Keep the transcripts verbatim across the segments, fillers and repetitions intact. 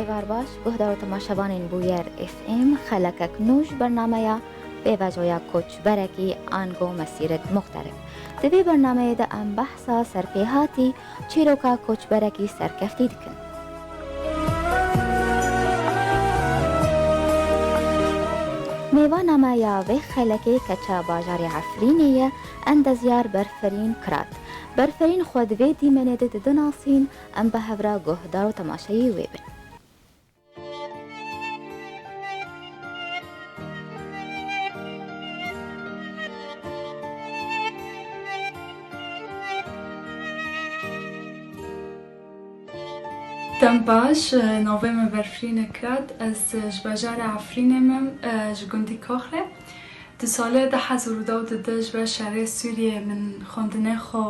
Êvar baş, guhdar û temaşevanên Bûyer F M, xelekek nû ji bernameya Pêvajoya Koçberekî ango Mesîret Muxterib. Di vê bernameyê de em behsa serpêhatî çîroka koçberekî serkeftî dikin. Mêvana me ya vê xelekê keça bajarê Efrînê ye, endezyar Berferîn Kirat. Berferîn xwe di vê dîmenê de didinasîn, em bi hev re guhdar û temaşeyî wê bin. Dem baş, e, navê min Berfrîn Kirat, ez, e, ji bajarê Efrînê me, e, ji gundî Kaxrê. Di salê du hezar û deh û dudeh ji ber şerê Sûriyê min xwendinê xwe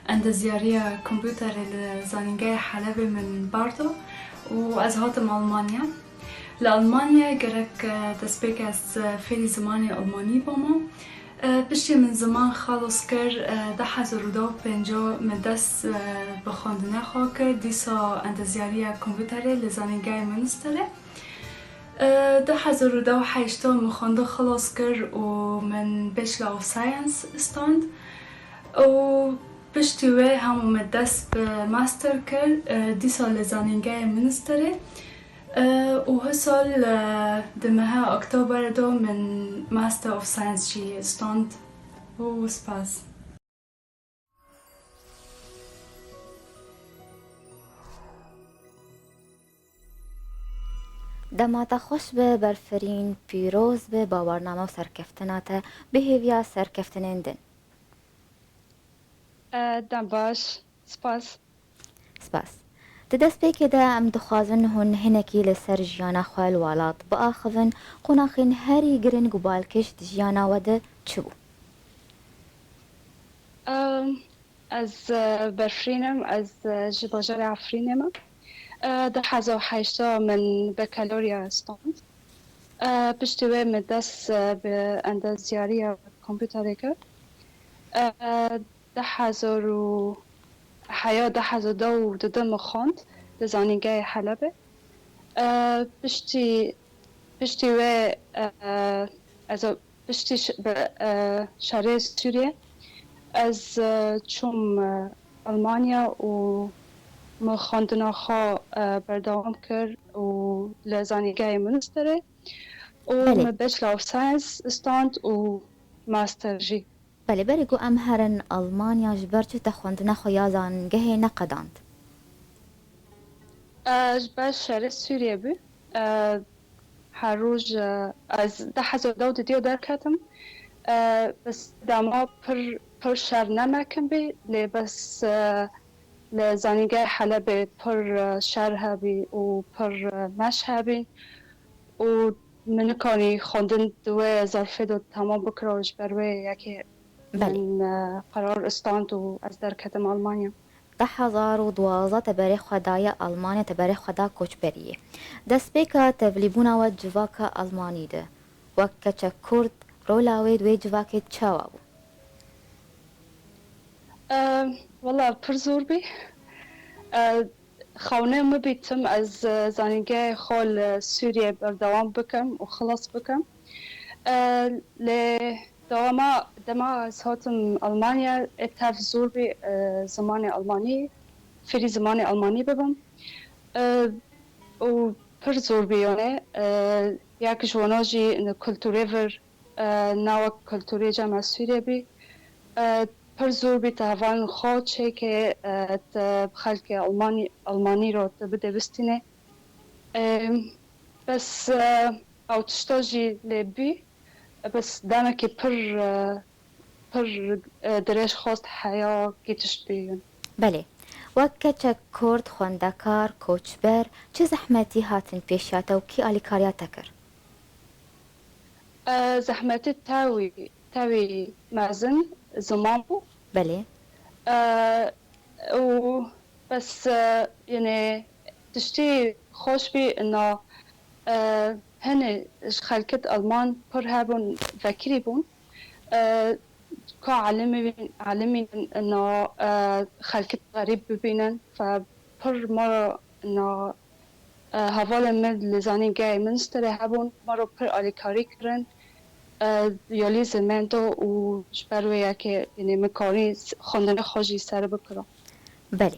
endezyariya kompûterê li Zanîngeha Helebê min bardo û ez hatim Almanya. Li Almanya gerek, e, destpêk ez, e, fêrî zimanê Almanî bûma. E, piştî min ziman xelas kir, e, du hezar û deh û pênc min dest, e, bi xwendinê xwe kir, dîsa endezyariya kompûterê li Zanîngehê Münsterê. E, du hezar û deh û heşt min xwendin xelas kir û min Bachelor of Science stand. Û piştî wê hemû min dest bi master kir, e, dîsa li Zanîngehê Münsterê. E, û hesal, e, di meha Oktoberê de min Master of Science jî stand. Û spas. Dema te xweş be, Berfirîn, pîroz be, bawarname û serkeftina te bi hêviya serkeftinên din. E, dem baş. Spas. Spas. Di destpêkê de em dixwazin hûn hinekî li ser jiyana xwe li welat biaxivin, qonaxên herî giring û balkêş di jiyana we de çi bû? Em, ez, e, Berfrîn im, ez, e, ji bajarê Efrînê me. E, du hezar û heşt min bakalorya stand. E, piştî wê min dest, e, bi endezyariya kompûterê kir. E, du hezar û heya, du hezar û deh û dudeh min xwend li Zanîngehê Helebê. E, piştî, piştî wê, e, ez piştî ş-, bi, e, şerê Sûriyê ez, e, çûm, e, Almanya û min xwendina xwe, e, berdewam kir û li Zanîngehê Münsterê û Belê. min Bachelor of Science stand û master jî. Belê, berê ku em herin Almanya, ji ber çi te xwendina xwe ya zanîngehê neqedand? E, ji ber şerê Sûriyê bû. E, her roj, e, ez du hezar û deh û dudeh derketim. E, bes dema pir, pir şer ne mekin bî, lê bes, e, li Zanîngehê Helebê pir, e, şer hebî û pir, e, meş hebî û min nikanî xwendin di wê zerfê de temam bikira û ji ber wê yekê Belê. min, e, qerar stand û ez derketim Almanya. Du hezar û duwazdeh te berê xwe daye Almanya, te berê xwe da koçberiyê. Destpêka tevlîbûna we civaka Almanî de, wek keçek Kurd, rola wê di wê civakê çawa bû? E, wela pir zor bî. E, xewne min bî tim ez, e, zanîngehê xwe li Sûriyê berdewam bikim û xilas bikim. E, lê dewama dema ez hatim Almanya, ê tev zor bî, e, zimanê Almanî, fêrî zimanê Almanî bibim. E, û pir zor bî, yanê, e, yek ji wana jî kulturê vir, e, ne wek kulturê cem ez Sûriyê bî. E, pir zor bî te hevalên xwe çêkê, e, te bi xelkê Almanî, Almanî re te bide bistînê. E, bes, e, ew tişta jî lê bî. E, bes demekî pir, e, pir, e, dirêj xwest heya kî tişt bî. Belê. Wek keçek Kurd, xwendekar, koçber, çi zehmetî hatin pêşiya te û kî alîkariya te kir? E, zehmetî tewî, tewî mezin ziman bû. Belê. E, û bes, e, yanê tiştî xweş bî, na, e, hinê ji xelkit Alman pir hebûn, vekirî bûn. E, ka elimî-, elimînin, na, e, xelkit xerîb bibînin, fe pir ma na e, hevalên min li zanîngehê Münsterê hebûn, me re pir alîkarî kirin. E, yalî zimendo û ji ber wê yekê, yanî min karî s-, xwendinê xwe jî ser bikira. Belê.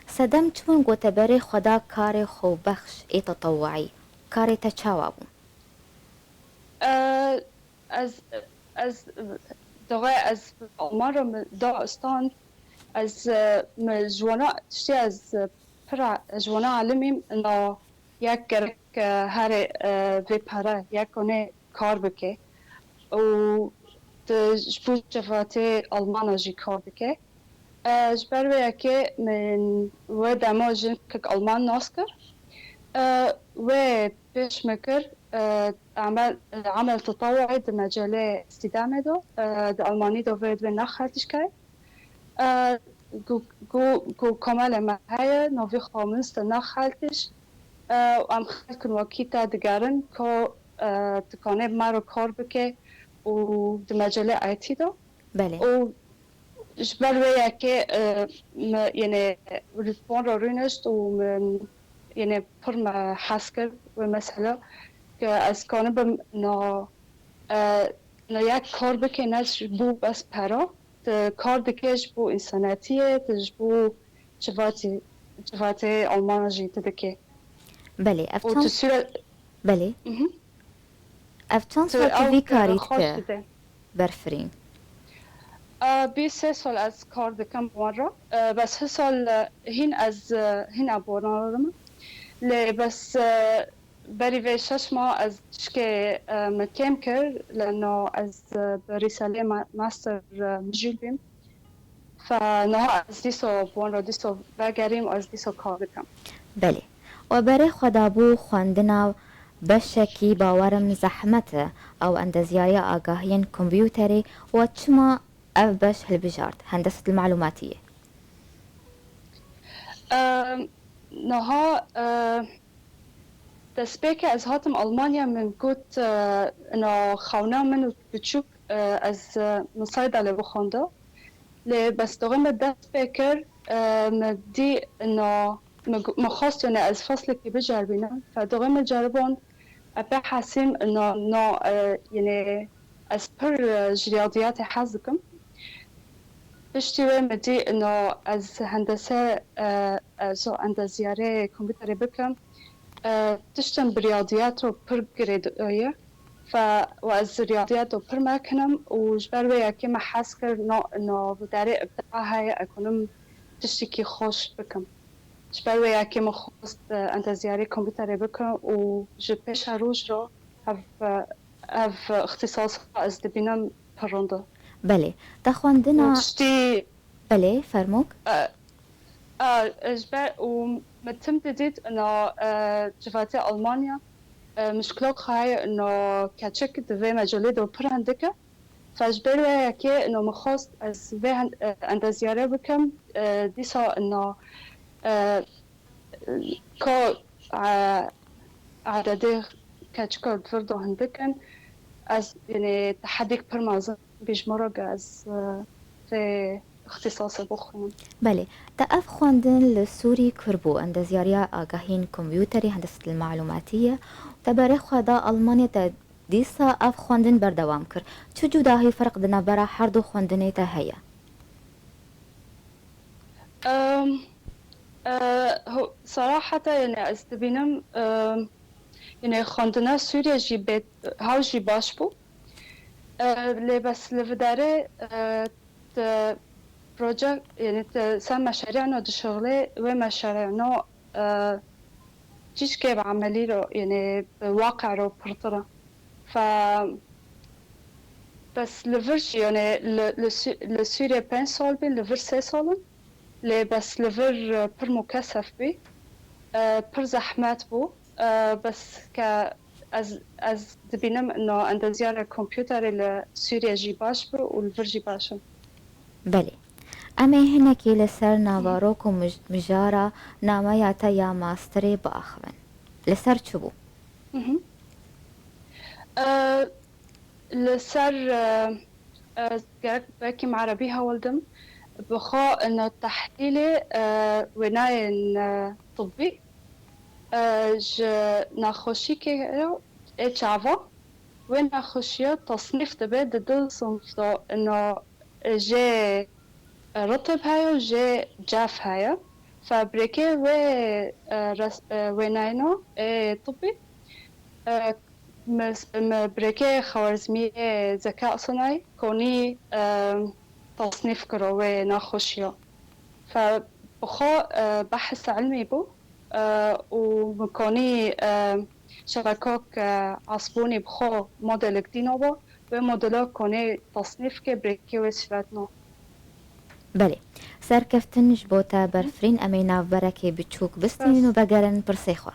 Sedem çûn ku te berê xwe da karê xwebexş ê tetewuî. Karê te çawa bû? E, ez, ez, doxê ez Alman re min da stand, ez, e, min ji wana tiştê ez, e, pir e, ji wana elimîm, na yek gerek, e, herê, e, vê pere, yek hûnê kar bike û tu ji bo cevatê Almana jî kar dike. E, ji ber wê yekê min wê dema jinkek Alman nas kir. E, wê pêş min kir, e, emel, emel tetewuî di mecelê Stidamê de, e, di Almanî de vê divê Nachhaltigkeit. E, ku, ku, ku komelê me heye, navê xwe Münster Nachhaltig. E, û em xelkin wekî te digerin ku, e, dikanê bi me re kar bike û di mecelê I T de. Belê. Û ji ber wê yekê, e, me, yanî, li wan re rûnişt û min, yanî, pir me hez kir wê mesela, ke ez kanibim na, e, na yek kar bike, ne ji bo bes pera, tu kar dike ji bo însanetiyê, tu ji bo civatî, civatê Almana jî tu dike. Belê, ev Û tu çend süre Belê. Mhm. Ev çend Tu sal tu ew vî karî xweş dike? Dide. Berfirîn. A, bî sê sal ez kar dikim wan re. E, bes hi sal, e, hîn ez, e, hîn abonarım. Lê bes, e, berî vê şeş ma ez tişkê, e, min kêm kir, leno ez, e, bi rîsalê ma-, master, e, mijûl bîm. Fe niha ez dîso bi wan re dîso vegerîm, ez dîso kar dikim. Belê. We berê xwe dabû xwendina beşekî bawerim zehmet e, ew endezyariya agahiyên kompûterê, we çima ev beş hilbijart, hendesetil malumatiyê? Em, niha, e, destpêkê ez hatim Almanya, min got, e, ina xewna min û biçûk, e, ez, e, min Saydalê bixwenda. Lê bes doxê me dest pê kir, e, me dî ina, me gu-, me xwest, yanî ez feslekî biceribînim. Fe doxê me ceriband, e, pê hesîm ina, na, e, yanî ez pir, e, ji riyadiyatê hez dikim. Piştî wê min dî ina ez hendese, e, e, so endeziyarê kompûterê bikim. E, tiştên bi riyadiyat re pir girêdaye. Fe û ez riyadiyat re pir mekin im û ji ber wê yekê me hez kir, no, no, vê derê îbda heye, ez kanim tiştekî xweş bikim. Ji ber wê yekê min xwest, e, endeziyarê kompûterê bikim û ji pêşeroj re ev, e, ev îxtîsas ez dibînim pir rind e. Belê. Te xwendina Û tiştî Belê, fermok. E, e, ji ber û min tim didît ina, e, civatê Almanya, e, mişkilok heye ina keçik di vê mecelê de pir hindik e. Fe ji ber wê yekê ina min xwest ez vê hen-, e, endeziyarê bikim, e, dîsa ina, e, ko, e, adedê keçika li vir de hindik in. Ez, yanî, tehedîk pir mezin bî ji min re ku ez, e, vê îxtîsasê bixwînim. Belê. Te ev xwendin li Sûrî kir bû, endezyariya agahiyên kompûterê, hendesetil malumatiyê. Te berê xwe da Almanya, te dîsa ev xwendin berdewam kir. Çi cudahî, ferq di navbera her du xwendinê te heye? Em, e, ho-, seraheta, yanî ez dibînim, em, yanî xwendina Sûriye jî bê-, hew jî baş bû. E, lê bes li vê derê, e, tu proje, yanî tu ser meşeriyano dişixulê, wê meşeriyano, e, tişkê bi emelî re, yanî bi waqe re pirtir e. Fe bes li vir jî, yanî li, li Sî-, li Sûriyê pênc sal bî, li vir sê sal in. Lê bes li vir, e, pir mukesef bî. E, pir zehmet bû. E, bes ke ez, ez dibînim ina endezyara kompûterê li Sûriyê jî baş bû û li vir jî baş in. Belê. Em ê hinekî li ser navarok û mij-, mijara nameya te ya masterê biaxivin. Li ser çi bû? Mhm. E, li ser, e, e, gerek belkî me erebî hewildim. Bi xwe ina tehlîlê, e, wêneyên, e, tibbî. e, ji nexweşîkê ê çava, wê nexweşiya tesnîf dibe di du sinf de, ino jê ritib heye û jê cef heye. Fe birêkê wê, e, res-, e, wêneyna ê tibî, e, mi, mi birêkê xewarizmiyê zeka sinayî konî, e, tesnîf kiro wê nexweşiya. Fe bi xwe, e, behs ilmî bû, e, û min konî, e, şebekok, e, asbûnî bi xwe modelek dîna bû. Wê modela konê tasnîf ke birêkê wê şiretno. Belê. Serkeftin ji bo te berfirîn, em ê navberekê biçûk bistînin û vegerin pirsê xwe.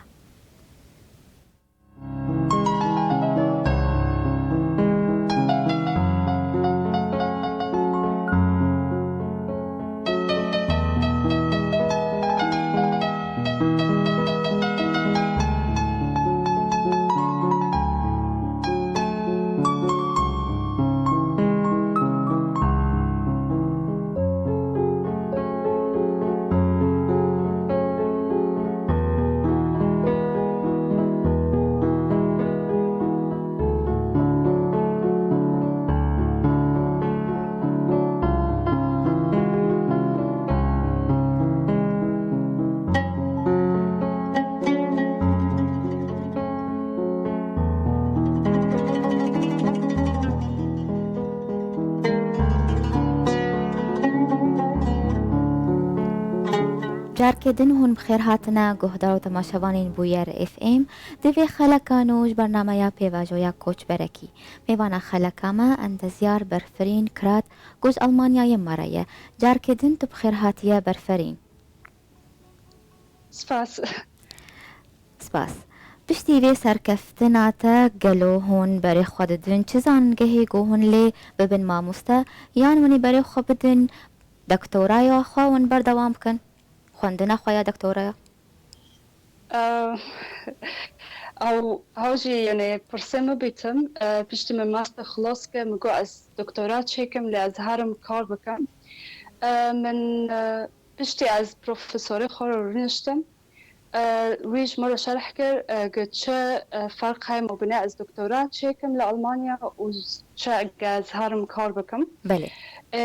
Carkê din hûn bi xêr hatine guhdar û temaşevanên Bûyer F M. Di vê xeleka nû ji bernameya pêvajoya Koçberekî. Mêvana xeleka me endezyar Berfirîn Kirat ku ji Almanyayê me re ye. Carkê din tu bi xêr hatiye Berfirîn. Spas. Spas. Piştî vê serkeftina te gelo hûn berê xwe didin çi zangehê ku hûn lê bibin mamoste, yan hûn ê berê xwe bidin doktoraya xwe hûn berdewam bikin? Xwendina xwe ya doktoraya? Ew, ew, ew jî, yanî, pirsê min bîtim. E, piştî min master xilas kir, min got ez doktora çêkim, lê ez herim kar bikim. E, min, e, piştî ez profesorê xwe re rûniştim. E, wî ji min re şerh kir, e, ku çi, e, ferq heye mabîna ez doktora çêkim li Almanya û çi ege ez herim kar bikim. Belê. E,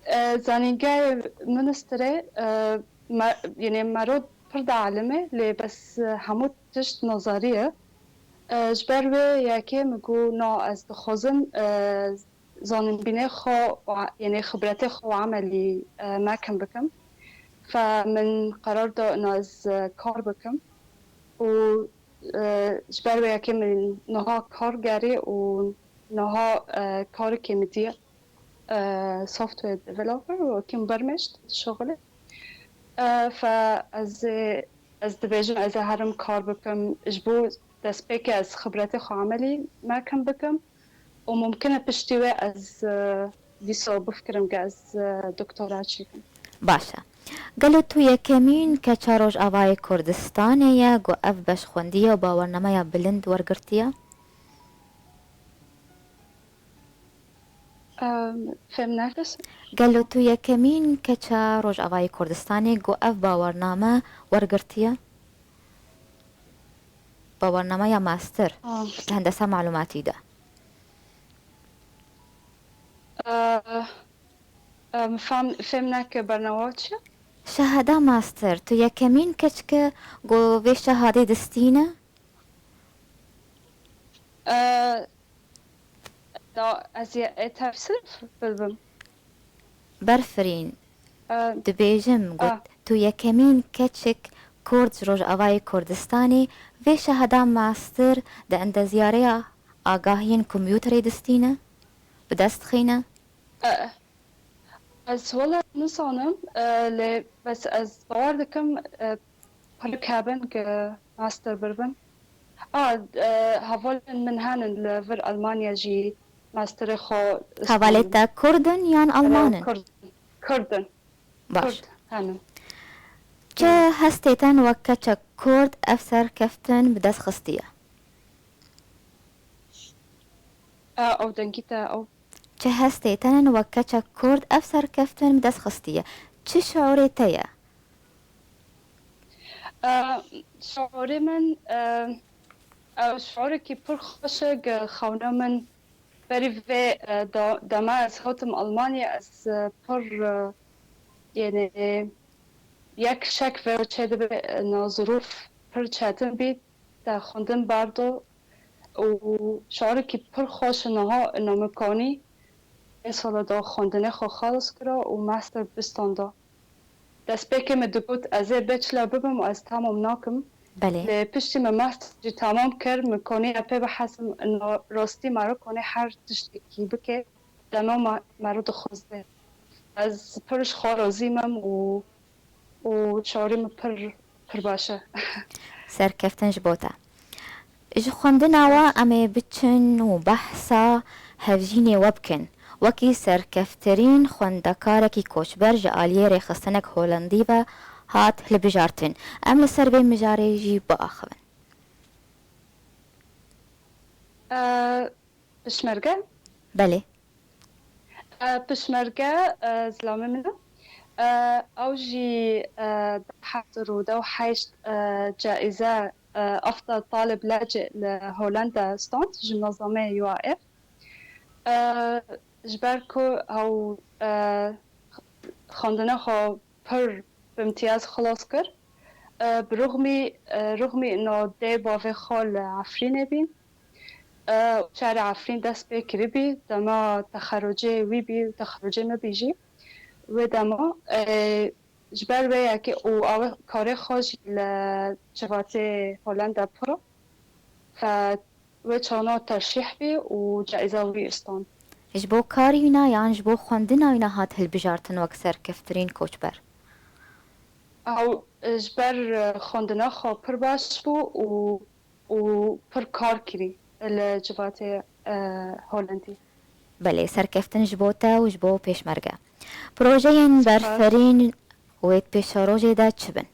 e, zanîngehê Münsterê, e, me, yanî mero pir dielime, lê bes, e, hemû tişt nazarî ye. E, ji ber wê yekê min got, na ez dixwazim, e, zanînbînê xwe û, yanî xibretê xwe û emelî, e, mekim bikim. Fe min qerar da ina ez, e, kar bikim û, e, ji ber wê yekê min niha kar gerê û niha, e, karekê min dî, e, software developer û kim bermeşt şixulê. E, fe ez ê, ez dibêjim ez ê herim kar bikim ji bo destpêkê ez xibretê xwe emelî mekim bikim. û mumkin e piştî wê ez, e, dîsa bifikirim ku ez, e, doktora çêkim. Baş e. Gelo tu yekemîn keça Rojavayê Kurdistanê ye ku ev beş xwendiya û bawernameya bilind wergirtiye? Em, fêm nekir. Gelo tu yekemîn keça Rojavayê Kurdistanê ku ev bawername wergirtiye? Bawernameya master Ah. li hendesa malûmatî de. Eh, em, fam-, fêm neke bernawa çi? Şehada master, tu yekemîn keçke ku vê şehadê distîne? Eh, da, ez ê, ê tefsir bibim. Berfirîn, Eh, dibêjim, got, ah. tu yekemîn keçik Kurd ji Rojavayê Kurdistanê vê şehada master di endezyareya agahiyên kompûterê distîne, bi dest xîne? Eh, ez wele nizanim, eh, lê bes ez bawer dikim, eh, pir kevin ke master birbin. A, e, hevalên min henin li vir Almanya jî masterê xwe Hevalê te Kurd in yan Alman in? Kurd, Kurd in. Baş. Kurd henin. Çi hestê te wek keçek Kurd ev serkeftin bi dest xistiye? E, ew dengî te ew. Çi hestê te wek keçek Kurd ev serkeftin bi dest xistiye? Çi şiûrê te ye? E, Şiorê min, e, ew şiorêkî pir xweş e, gi xewna min berî vê, e, da-, dema ez hatim Almanya, ez, e, pir, e, yenê yek şek vê çê dibe, e, na zirûf pir çetin bî, te xwendin berdo û şiorêkî pir xweş e niha, ina min kanî vê sala da xwendinê xwe xelas kira û master bistanda. Destpêkê min digot, ez ê bachelor bibim û ez tamam nakim. Belê. Lê piştî min master jî tamam kir, min konî epê bihezim, ina rastî mero konî her tiştekî bike, dema me-, mero dixwaze. Ez pir ji xwe razî me û, û şiorê min pir, pir baş e. Serkeftin ji bo te. Ji xwendina we em ê biçin û behsa hevjînê we bikin. Wekî serkeftirîn xwendekarekî koçber ji aliyê rêxistinek Holandî ve hat hilbijartin. Em li ser vê mijarê jî biaxivin. E, Pişmerge? Belê. E, Pişmerge, e, zilamê min e. E, ew jî, e, du hezar û deh û heşt, e, caîze, e, Afta Talib Lecê li Holanda stand, ji mezamê U A F. E, ji ber ku ew, e, xwendina xwe pir bi imtiyaz xilas kir. E, bi rixmî, e, rixmî ina dê bavê xwe li Efrînê bîn. E, û şerê Efrîn dest pê kiribî, dema texerrucê wî bî û texerrucê min bî jî. Wê dema, e, ji ber wê yekê û ew karê xwe jî li civatê Holanda pir e. Fe-, wê çana terşîh bî û caîza wî stand. Ji bo karî wîna yan ji bo xwendina wîna hat hilbijartin wek serkeftirîn koçber? Ew, e, ji ber, e, xwendina xwe pir baş bû û, û pir kar kirî li civatê, e, Holandî. Belê, serkeftin ji bo te û ji bo pêşmerge. Projeyên Spas. Berferîn wê di pêşerojê de çi bin?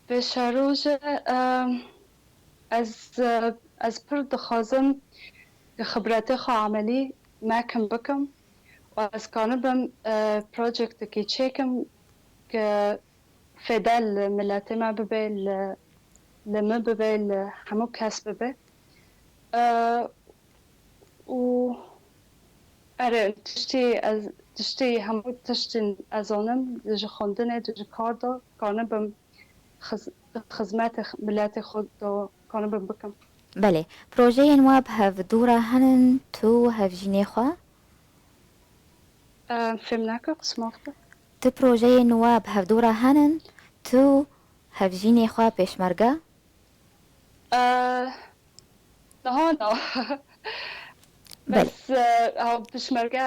Pêşerojê, e, ez, e, ez pir dixwazim xibretê xwe emelî mekim bikim û ez kanibim, e, projektekî çêkim ku fêde li miletê me bibe, li, li min bibe, li hemû kes bibe. E, û erê, tiştî ez, tiştî hemû tiştên ez zanim, ji xwendinê, ji kar de, kanibim xiz-, xizmetê x-, miletê xwe de kanibim bikim. Belê. Projeyên we bi hevdû re henin tu û hevjînê xwe? Em, fêm neke, qisma xwe. Tu projeyên we bi hevdû re henin tu, hevjînê xwe pêşmerge? Eh, niha na. Belê. Bes, eh, ha, pişmerge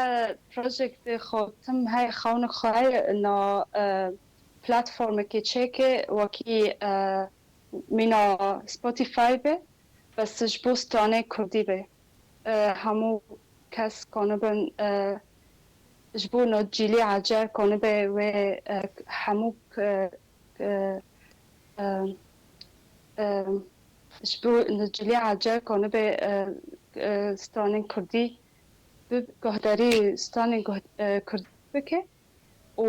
projektê xwe tim hey xewnik xwe hey na, eh, platformekê çêke wekî, eh, mîna Spotify be. Bes ji bo stranê kurdî be. E, hemû kes kanibin, e, ji bo nacîlî ecer kanibe wê, e, hemû k-, k-, e, e, ji bo nacîlî ecer kanibe, e, e, stranên kurdî bi guhdarî stranên guh-, e, kurdî bike. û,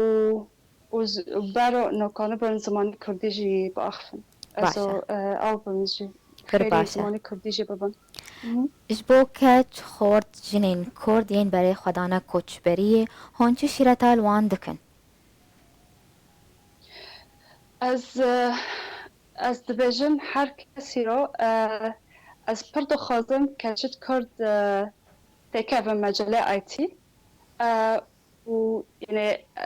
û z-, bero nikanibin zimanê kurdî jî biaxivin. Ez Baş e. o, e, ew bim jî. Pir Xêrê baş e. Zimanê kurdî jî bibin. Mhm. Ji bo keç, xort, jinên kurd yên berê xwe dane koçberiyê, hûn çi şîreta li wan dikin? Ez, e, ez dibêjim her kesî ro, e, ez pir dixwazim keçit kurd, e, têkevin mecelê I T. E, û, yanî, e,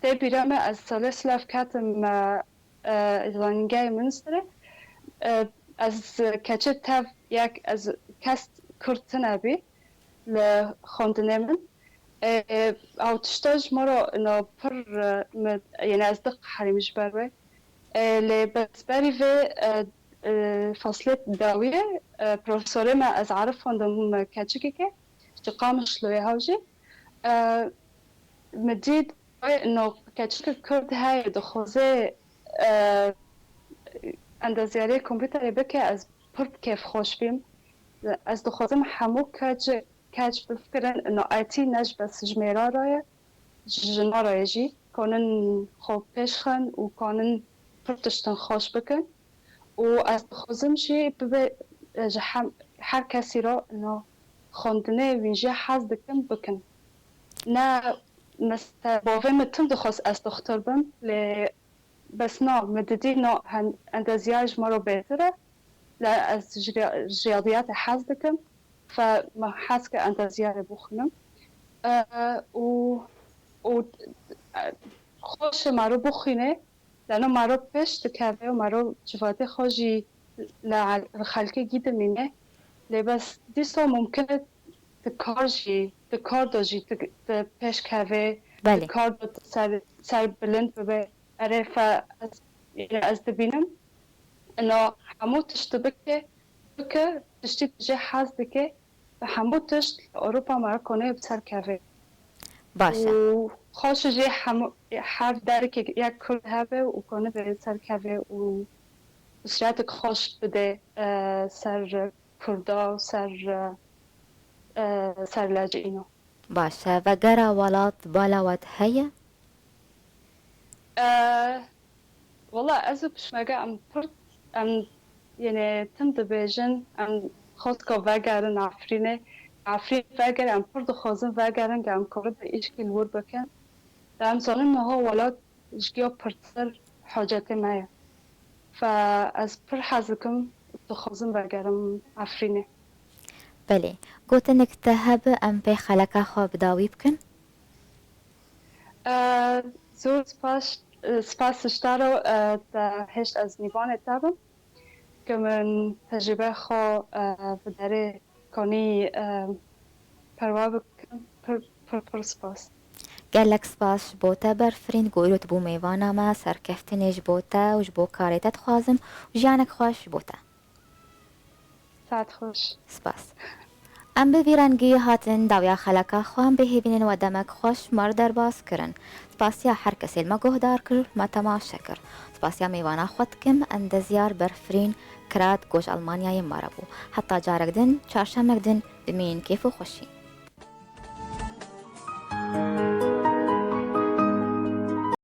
tê bîra me, ez salê silav ketim, e, e, zanîngehê Münsterê. E, ez keçê tev yek, ez kes kurd tune bî li xwendinê min. E, ew tişta ji me re na pir, e, me, yanî ez diqeherîm ji ber wê. E, lê bes berî vê, e, e, faslê dawiyê, e, profesorê me, ez Arif xwendim, me keçikeke ji Qamişloyê hew jî. E, min dît, no, keçikek kurd heye, dixwaze, e, endezyarê kompûterê bike, ez pir bi kêfxweş bîm. Ez dixwazim hemû keç, keç bifikirin, no, I T ne ji bes ji mêra re ye, ji jina re ye jî. Kanin xwe pêş xin û kanin pir tiştin xweş bikin û ez dixwazim jî bibe, e, ji hem, her kesî re ino xwendinê wîn jê hez dikin bikin. Ne, mesela bavê min tim dixwest ez dixtir bim, lê bes na, min didî na hen-, endeziya ji me re bêtir e, lê ez ji rê-, ji riyadiyatê hez dikim, fe min hez kir endeziyarê bixwînim. E, û, û, e, xweş e me re bixwîne, lê no me re pêş dikeve û me re civatê xwe jî li, li xelkê gî dimîne. Lê bes dîsa mumkin e tu kar jî, tu kar de jî tu, tu pêş keve, tu Belê. kar de tu ser, ser bilind bibe. Erê fe ez, yani ez dibînim. Ina hemû tişt tu bike, bike, tiştî tu jê hez dike, bi hemû tişt li Ewropa me re konê bi ser keve. Baş e. Û xweş jî hemû, her derekê yek Kurd hebe û konê bi ser keve û hîsretek xweş bide, e, ser Kurda û ser, e, e, ser lehçê îno. Baş e. Vegera welat bala we heye? E, wela ez û pişmege em pir, em, yani tim dibêjin, em xwest ku vegerin Efrînê. Efrîn veger, em pir dixwazin vegerin, ku em kurî bi îşkî li wir bikin. Em zanin niha welat ji giya pirtir hacetê me ye. Fe ez pir hez dikim, dixwazim vegerim Efrînê. Belê. Gotinek te hebe em pê xeleka xwe bi dawî bikin? E, zor spas, e, spas ji te re, e, te hêşt ez mîvanê te bim. Ke min tecrûbe xwe, e, bi derê kanî, e, perwa bikim, pir, pir, pir spas. Gelek spas ji bo te Berfirîn, ku îro tu bû mêvana me, serkeftinê ji bo te û ji bo karê te dixwazim û jiyanek xweş ji bo te. Saet xweş. Spas. Em bi vî rengî hatin dawiya xeleka xwe, em bihêvînin we demek xweş me re derbas kirin. Spasiya her kesê li me guhdar kir, me temaşe kir. Spasiya mêvana xwe dikim, endezyar Berfirîn Kirat ku ji Almanyayê me re bû. Heta carek din, çarşemek din, dimînin kêf û xweşî.